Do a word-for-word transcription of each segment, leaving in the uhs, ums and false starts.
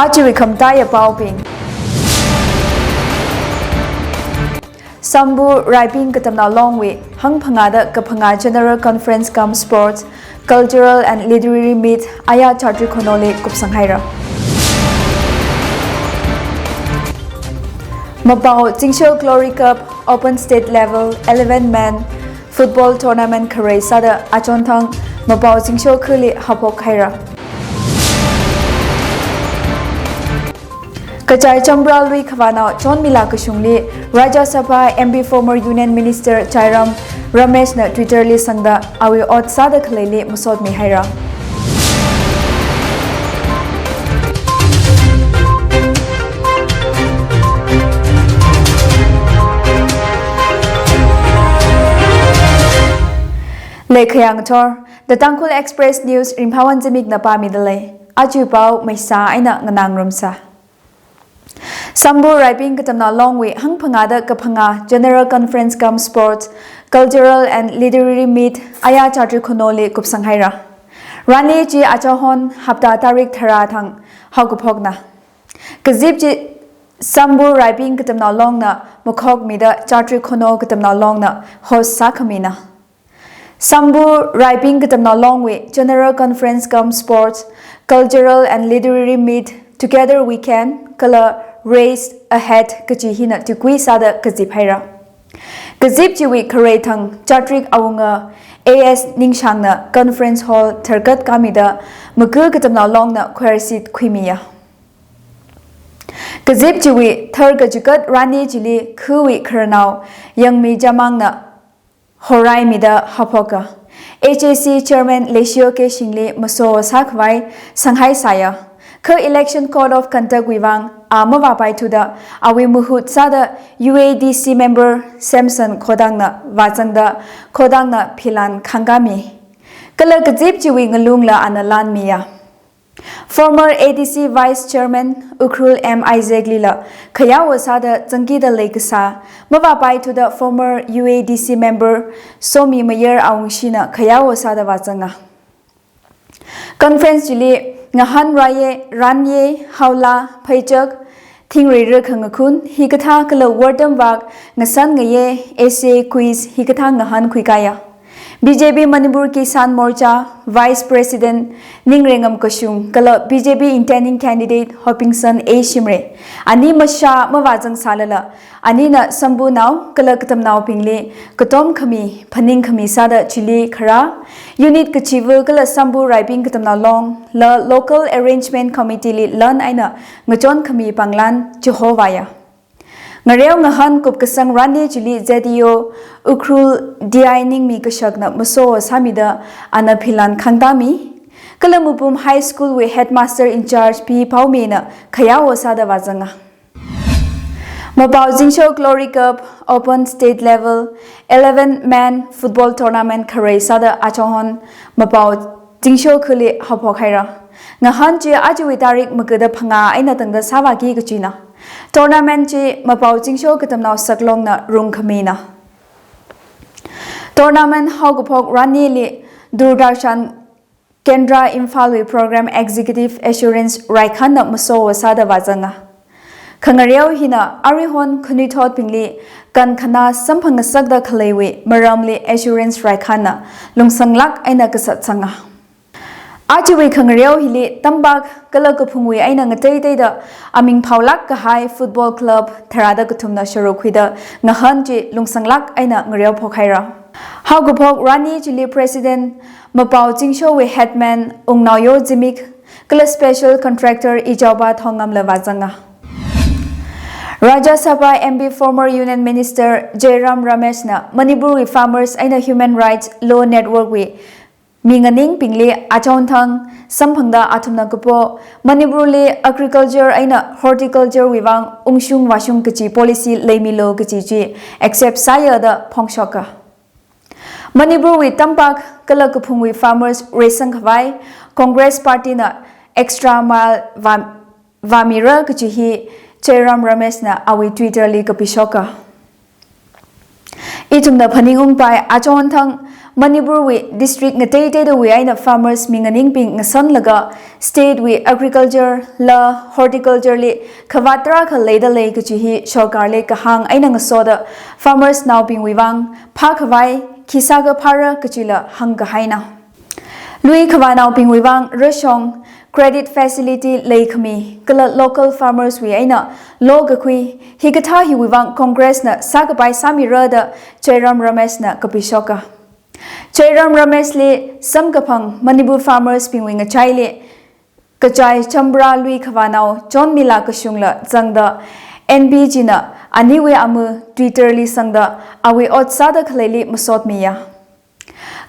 Ajawui khamataiya paobing. Sambu Raibing Katamnao Longwui hangphangāda kaphangā General Conference cum Sports, Cultural and Literary Meet aya Chatrik Khonoli kupsang haira. Mapao Zingsho Glory Cup Open State Level eleven Man Football Tournament kharei sāda achonthang Mapao Zingsho khali haophok haira. Kachai Chambra lui khavānao chonmila kashungli Rajya Sabha M P former Union Minister Jairam Rameshna Twitter li sangda awui ot sāda khaleili masotmi haira. Leikhayang thor, The Tangkhul Express News, Ringphāwon Zimikna pāmida lei. Ajawui pao maisa eina nganāngarumsa. Sambu Raibing Katamnao Longwui hangphangāda kaphangā General Conference cum Sports, Cultural and Literary Meet aya Chatrik Khonoli kupsang haira. Rani chi achahon hapta tarik tharā thang haokaphokna. Kazip chi Sambu Raibing Katamnao Longna makhokmida Chatrik Khono Katamnao Longna host sākhamina. Sambu Raibing Katamnao Longwui General Conference cum Sports, Cultural and Literary Meet Together We Can kala Race Ahead kachi hina tuikui sāda kazip haira. Kazip chiwui kharei thang Chatrik Awunga A S Ningshangna Conference Hall tharkat kāmida maga Katamnao Longna khwersit khuimiya. Kazip chiwui thar kachikat rani chili khawui khararnao Yangmi Jamangna horaimida haophoka. H A C Chairman Leishio K Shingli maso sākhavai sanghai sāya. Kha Election Code of Conduct wui vang a mavāpaithuda awui mahut sāda U A D C member Samson Khodangna vāzangda Khodangna philan khangkāmi. Kala kazip chiwui ngalungla ana lanmiya. Former A D C Vice Chairman Ukhrul M Isaac lila khayao sāda zangkida leikasā mavāpaithuda former U A D C member Somi Mayar Awungshina khayao sāda vāzanga. Conference chili ngahān raiye, ranye, haola, pheichak, thingri rakhangakhun hikathā kala wortam vak, ngasan ngaye, essay, quiz hikathā ngahān khuikāya. B J P Manipur Kisan Morcha Vice President Ningrengam Kashung kala B J P intending candidate Hopingson A Shimray ani masha mavāzang sālala, anina Sambunao kala katamnaobingli katom khami, phaning khami sāda chili khara unit kachiva kala Sambu Raibing Katamnao Long la Local Arrangement Committee li lan eina ngachon khami panglan chihovaya. Ngareo ngahān kupkasang rani chili Z E O Ukhrul D I Ningmi Kashakna maso sāmida ana philan khangtāmi. Kala Mupum High School wui Headmaster in Charge P Paomina khayao sāda vāzanga. Mapao Zingsho Glory Cup Open State Level eleven Man Football Tournament kharei sāda achonthang Mapao Zingsho khali haophok haira. Ngahān chi ajawui tarik magada phangā eina tangda sāvāki kachina. Tournament chi Mapao Zingsho Katamnao Saklongna rungkhamina. Tournament haokaphok ranili Doordarshan Kendra Imphalwui Program Executive Assurance Raikhanna maso sāda vāzanga. Khangareo hina aruihon khanuithotbingli kankhana samphangasakda khaleiwui maramli Assurance Raikhanna lungsanglāk eina kasat sanga. Ajawui khangareo hili tampak kala kaphungwui eina ngateiteida aming phaolāk kahai football club tharāda kathumna sharuk khuida ngahān chi lungsanglāk eina ngareophok haira. Haokaphok rani chili President Mapao Zingshowui Headman Wungnaoyo Zimik kala Special Contractor Ijaoba Thongamla vāzanga. Rajya Sabha M P former Union Minister Jairam Rameshna Manipurwui farmers eina Human Rights Law Network wui mi nganingbingli achonthang samphangda athumna kapo Manipurli agriculture eina horticulture wui vang ungshung vāshung kachi policy leimilo kachi chi accept sāya da phongshoka. Manipurwui tampak kala kaphungwui farmers reisang khavai Congress Party na extra mile vā, vāmira kachi hi Jairam Rameshna awui Twitter li kapishoka. Ithumna phaningungpai achonthang Manipurwui district ngateiteidawui eina farmers minganingbing ngasanlaga state wui agriculture la horticulture li khavāt tarākha leidalei kachi hi sorkarli kahāng eina ngasoda farmers naobingwui vang phākhavai khi sākaphāra kachila hāngkahaina. Lui khavānaobingwui vang rashong, credit facility leikhami kala local farmers wui eina lokakhui hikathā hiwui vang Congress na sākapai sāmira da Jairam Ramesh na kapishoka. Jairam Ramesh li samkaphang Manipur farmers bingwui ngachaili Kachai Chambra lui khavānao Chonmila Kashungla zangda N B G na aniwui amu Twitter li sangda awui ot sāda khaleili masotmiya.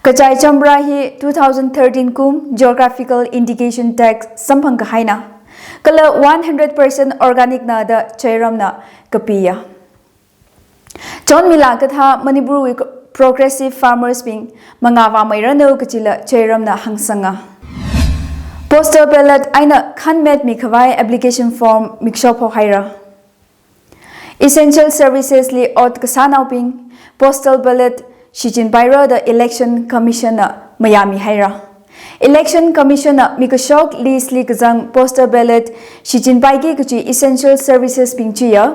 Kachai Chambra hi two thousand thirteen kum Geographical Indication Tax samphang kahaina. Kala one hundred percent organic na da Jairam na kapiya. Chonmila kathā Manipurwui progressive farmers bing mangā vāmeiranu kachila Jairam na hāngsanga. Postal ballot eina khanmet mikhavai application form mikshop haira. Essential services li ot kasānaobing postal ballot shichinpaira da Election Commission na mayāmi haira. Election Commission na mikashok list li kazang postal ballot shichinpaiki kachi essential services bing chiya,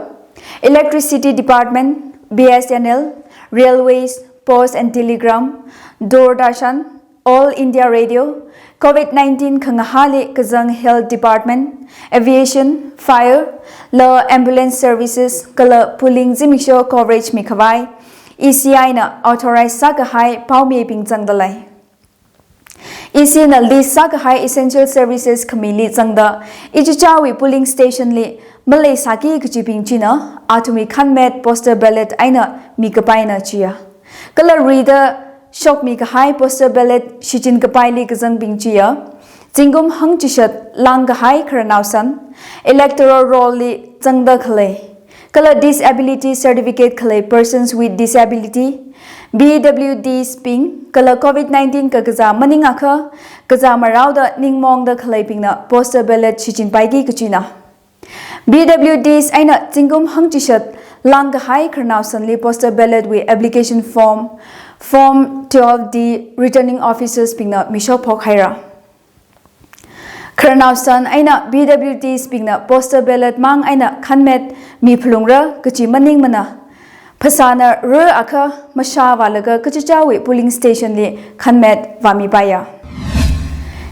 Electricity Department, B S N L, Railways, Post and Telegram, Doordarshan, All India Radio, COVID nineteen khangahāli kazang Health Department, Aviation, Fire, la Ambulance Services, kala polling zimiksho coverage mikhavai, E C I na authorize sākahai paomibing zangdalei. E C na list sākahai essential services khamili zangda, ichichawui polling station li maleisāki kachibing china, athumwui khanmet postal ballot eina mikapaina chiya. Kala rida shokmi kahai postal ballot shichin kapaili kazangbing chiya, zingkum hangchishat langkahai khararnaosan, electoral roll li zangda khalei, kala disability certificate khalei persons with disability, B W Ds bing, kala COVID nineteen kakazā maningakha kazā maraoda ningmongda khaleibingna postal ballot shichinpaiki kachina. B W Ds eina zingkum hangchishat langkahai khararnaosanli postal ballot wui application form, Form twelve D returning officers bingna mishok phok haira. Khararnaosan eina B W Ds bingna postal ballot mang eina khanmet miphalungra kachi maningmana. Phasāna rāakha mashāvālaga kachichawui polling station li khanmet vāmipaiya.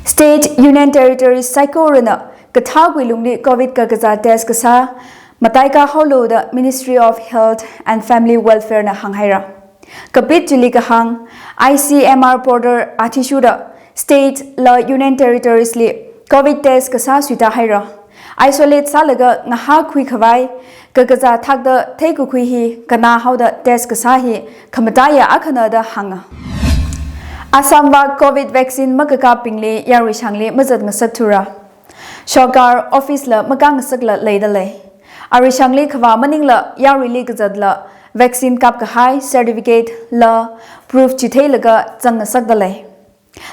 State Union Territories saikorana kathāwui lungli COVID kakazā test kasā mataikā haolu da Ministry of Health and Family Welfare na hānghaira. Kapit chili kahāng, I C M R border athishurda state la Union Territories li COVID test kasā suita haira. Isolate sālaga ngahākhui khavai kakazā thakda theikakhui hi kanā haoda test kasā hi khamataiya akhana da hānga. Assam vak COVID vaccine makakapbingli yaruishangli mazat ngasakthura. Sorkar office la makāngasakla leidalei. Aruishangli khavā maningla yaruili kazatla vaccine kapkahai certificate la proof chitheilaga zangngasakdalei.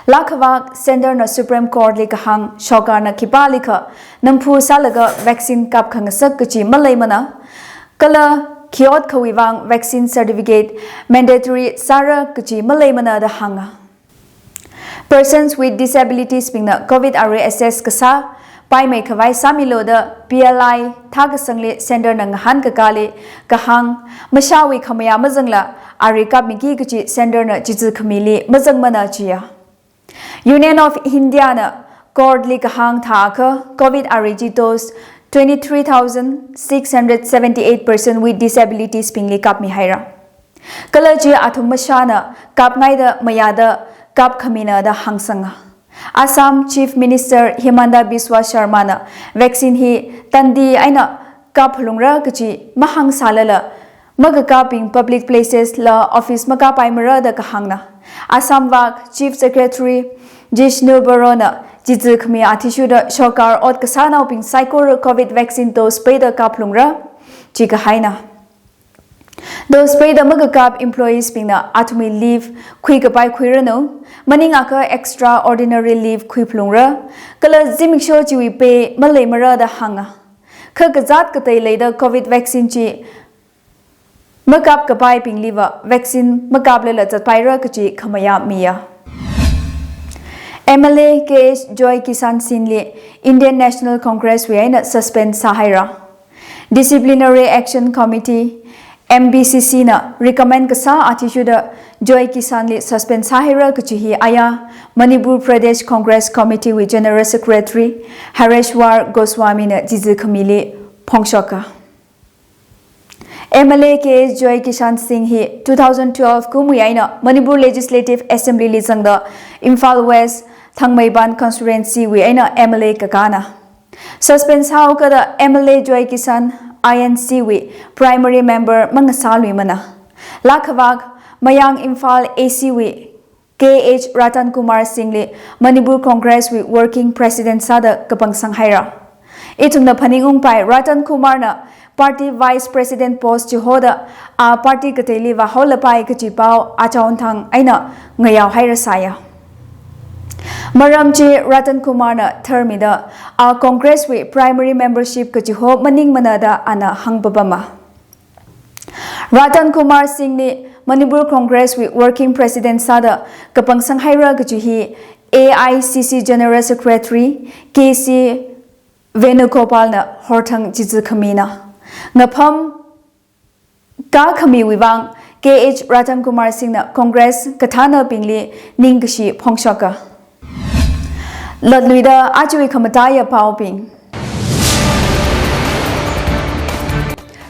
Lakhavak center na Supreme Court li kahāng sorkarna khipālikha namphu sālaga vaccine kapkhangasak kachi maleimana. Kala khi ot khawui vang vaccine certificate mandatory sāra kachi maleimana da hānga. Persons with disabilities bingna COVID arui assess kasā paimei khavai sāmilu da P L I thākasangli center na ngahānkakāli kahāng, mashāwui khamayā mazangla arui kapmiki kachi center na chichikhami li mazangmana chiya. Union of India na court li kahāng thākha COVID arui chi dose twenty-three thousand six hundred seventy-eight person with disabilities bingli kapmi haira. Kala chi athum mashāna kapngaida mayāda kapkhamina da hāngsanga. Assam Chief Minister Himanta Biswa Sarma na vaccine hi tandi eina kaphalungra kachi mahāngsālala makakapbing public places la office makāpaimara da kahāngna. Assam vak Chief Secretary Jishnu Baro na chichikhami athishurda sorkar ot kasānaobing saikora COVID vaccine dose peida kaphalungra chi kahaina. Dose peida makakap employees bingna athumwui leave khuikapai khuiranu, maningakha extraordinary leave khuiphalungra, kala zimiksho chiwui pay maleimara da hānga. Kha kazāt katei leida COVID vaccine chi Makapkapaibingliva vaccine makaplala zatpaira kachi khamayā miya. M L A K H Joy Kishan Singh li Indian National Congress wui eina suspend sāhaira. Disciplinary Action Committee, M B C C na recommend kasā athishurda Joy Kishan li suspend sāhaira kachi hi aya Manipur Pradesh Congress Committee wui General Secretary Hareshwar Goswami na chichi khamili phongshoka. M L A K H Joy Kishan Singh hi two thousand twelve kumwui eina Manipur Legislative Assembly li zangda Imphal West Thangmeiban Constituency wui eina M L A kakāna. Suspend sāhaokada M L A Joy Kishan I N C wui primary member mangasāluimana. Lākhavak Mayang Imphal A C wui K H Ratan Kumar Singh li Manipur Congress wui Working President sāda kapangsang haira. Ithumna phaningungpai Ratan Kumar na party Vice President post chihoda a party kateili vāhaolapai kachi pao achaonthang eina ngayao haira sāya. Maram chi Ratan Kumar na tharmida a Congress wui primary membership kachiho maningmana da ana hāngpapama. Ratan Kumar Singh li Manipur Congress wui Working President sāda kapangsang haira kachi hi A I C C General Secretary K C Venugopal na horthang chichi khamina. Ngapham kakhamiwui vang K H Ratan Kumar Singh na Congress kathānabingli ningkashi phongshoka. Latluida ajawui khamataiya paobing.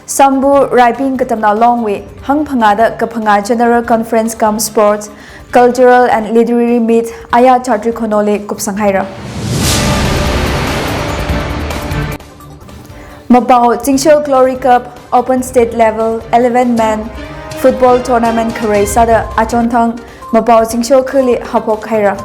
Sambu Raibing Katamnao Longwui hangphangāda kaphangā General Conference cum Sports, Cultural and Literary Meet aya Chatri Khonoli kupsang haira. Mapao Zingsho Glory Cup Open State Level eleven Man Football Tournament kharei sāda achaonthang Mapao Zingsho khali haophok haira.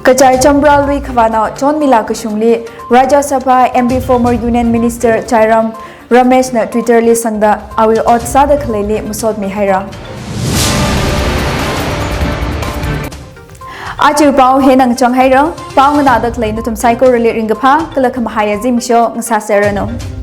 Kachai Chambralwui khavānao Chonmila Kashungli Rajya Sabha M P former Union Minister Jairam Ramesh na Twitter li sangda awui ot sāda khaleili masotmi haira. Aja pao hina ngachang haira, pao nganāda khalei nathum saikorali ringkaphā kala khamahaiya zimiksho ngasāserranu.